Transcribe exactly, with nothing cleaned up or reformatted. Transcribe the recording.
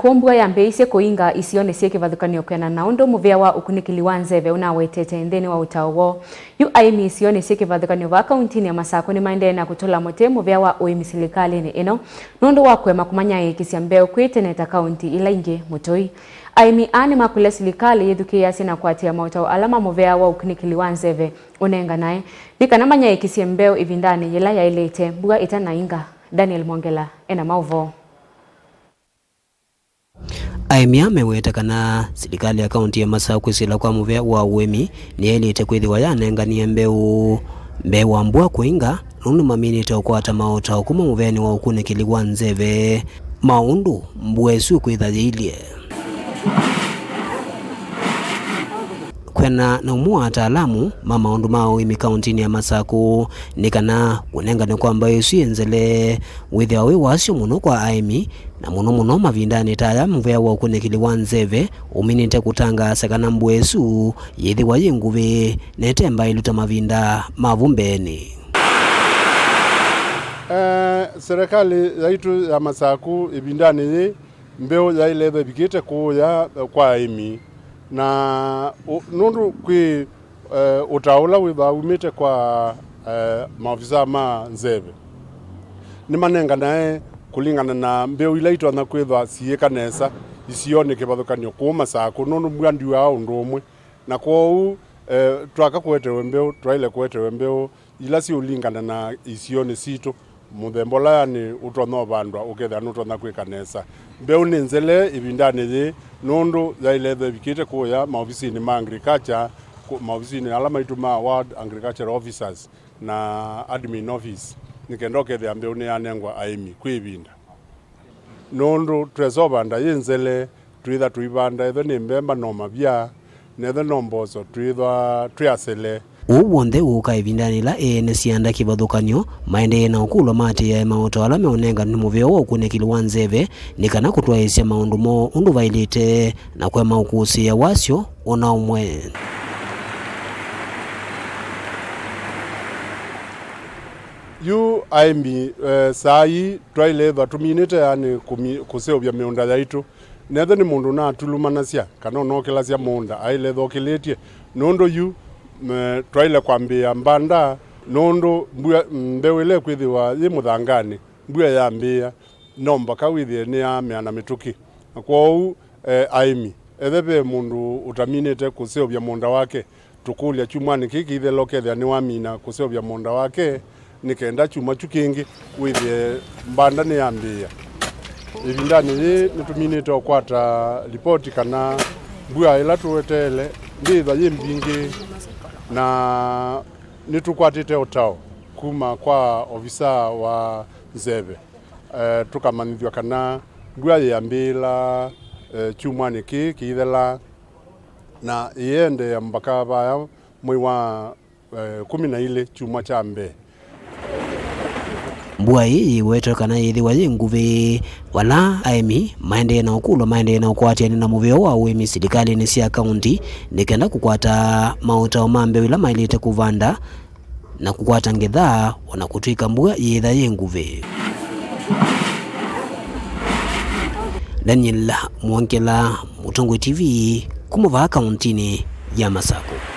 Kũu mbua yambĩĩisye kũinga isionĩ syĩ kĩvathũkany'o kwĩanana na ũndũ mũvĩa wa ũkunĩkĩli wa nzeve ũnawetete nthĩnĩ wa ũtao woo. Yu aĩmi isionĩ syĩ kĩvathũkany'o vaa kauntinĩ ya Masakũ nĩmaendee na kũtũla mũtĩ mũvĩa wa ũĩmi silikalĩnĩ ĩno nũndũ wa kũema kũmanyaĩĩkĩsya mbeũ kwĩ tene ta kaunti ila ingĩ mũtũi. Aĩmi aa nĩmakũlya silikalĩ yĩthukĩĩasye na kũatĩĩa maũtao ala ma mũvĩa wa ũkunĩkĩli wa nzeve ũnenganae nĩ kana manyaĩĩkĩsye mbeũ ĩvindanĩ yĩla yaĩlĩte mbua ĩtanainga. Daniel Mwongela ena maũvoo. Aĩmi aa meweta kana silikalĩ ya kaunti ya Masakũ kwĩsĩla kwa mũvĩa wa ũĩmi nĩyaĩlĩte kwĩthĩwa yanenganie mbeũ mbee wa mbua kũinga, nũndũ nĩmaminĩte ũkwata maũtao kuma mũveanĩ wa ũkunĩkĩli wa nzeve ma ũndũ mbua ĩsu kwĩtha yĩilye. Kwĩana na ũmwe wa ataalamu ma maũndũ ma ũĩmi kauntinĩ ya Masakũ, nĩ kana kũnenganwe kwa mbeũ ĩsu ĩnzele wĩthĩwa wĩ wasyo mũno kwa aĩmi, na mũno mũno mavindanĩ ta aya mũvĩa wa ũkunĩkĩli wa nzeve ũminĩte kũtangaasa kana mbua ĩsu yĩthĩwa yĩ nguvĩ na ĩte mbaĩlu ta mavinda ma vu mbeenĩ. Eh, serikali yaitũ ya Masakũ ĩvindanĩ yĩĩ, mbeũ yaĩle ĩthĩwa ĩvikĩte kũũya kwa aĩmi, na ũ-, nũndũ kwĩ, eh, ũtao ũla wĩthĩawa umĩte kwa, eh, maovisaa ma nzeve, nĩmanenganae kũlingana na mbeũ ila itonya kwĩthĩwa siĩka nesa isionĩ kĩvathũkany'o kũu Masakũ, nũndũ mbua ndyuaa ũndũ ũmwe. Na kwoou, eh, twaka kũetewe mbeũ, twaĩle kũetewe mbeũ ila siũlingana na isionĩ sitũ, mũthemba ũla yani ũtonya ũvandwa ũkethĩa nũtonya kwĩka nesa. Mbeũ nĩ nzele ĩvindanĩ yĩĩ nũndũ yaĩle ĩthĩwa ĩvikĩte kũũya maovisinĩ ma agriculture, kũ-, maovisinĩ ala maitũ ma ward agricultural officers na admin office, nĩ kenda ũkethĩa mbeũ nĩyanengwa aĩmi kwĩ ĩvinda. Nũndũ twesa ũvanda yĩ nzele, twĩtha tũivanda, ethwe nĩ mbemba no mavya, na ethwe no mboso, twĩthwa twĩ asele. Ũu w'onthe ũũka ĩvindanĩ yĩla ene sianda kĩvathũkany'o maendee na ũkũlwa maatĩĩae maũtao ala meũnenganwe nĩ mũvĩa wa ũkunĩkĩli wa nzeve, nĩ kana kũtwaĩĩsya maũndũ moo ũndũ vaĩlĩte na kũema ũkũsĩĩa wasyo o na ũmwe. Yu aĩmi, eh, saa ii twaĩle ĩthwa tũminĩte, yani, kũmi-, kũseũvya mĩũnda yaitũ. Nethwe nĩ mũndũ ũnatulumanasya kana ũnokĩlasya mũũnda, aĩle ĩthokĩlĩtye, nũndũ yu, me, twaĩle kwambĩĩa mbanda, nũndũ mbua, mbeũ ĩla ĩkwĩthĩwa yĩ mũthanganĩ, mbua yambĩĩa, no mbaka wĩthĩe nĩyamea na mĩtũkĩ. Na kwoou, eh, aĩmi, ethwe ve mũndũ ũtaminĩte kũseũvya mũũnda wake, tũkũlya kyumwanĩ kĩĩ kĩithela ũkethĩa nĩwamina kũseũvya mũũnda wake, nĩ kenda kyumwa kyu kĩngĩ wĩthĩe mbanda nĩyambĩĩa. Ĩvindanĩ yĩĩ nĩtũminĩte ũkwata lipoti kana mbua ĩla tũweteele ndĩĩthwa yĩ mbingĩ, na nĩtũkwatĩte ũtao kuma kwa ovisaa wa nzeve, eh, tũkamanyĩthw'a kana mbua yĩambĩĩla, eh, kyumwanĩ kĩĩ kĩithela, na ĩendeea mbaka vaya mwei wa, eh, kũmi na ilĩ kyumwa kya mbee. Mbua ĩĩ yĩwetwe kana yĩthĩwa yĩ nguvĩ, vala aĩmi maendee na ũkũlwa maendee na ũkwatĩanĩa na mũvĩa wa ũĩmi silikalĩnĩ sya kaunti, nĩ kenda kũkwata maũtao ma mbeũ ila maĩlĩte kũvanda na kũkwata ngetha, o na kũtw'ĩka mbua yĩĩtha yĩ nguvĩ. Daniel Mwongela, Mũtongoi T V, kuma vaa kauntinĩ ya Masakũ.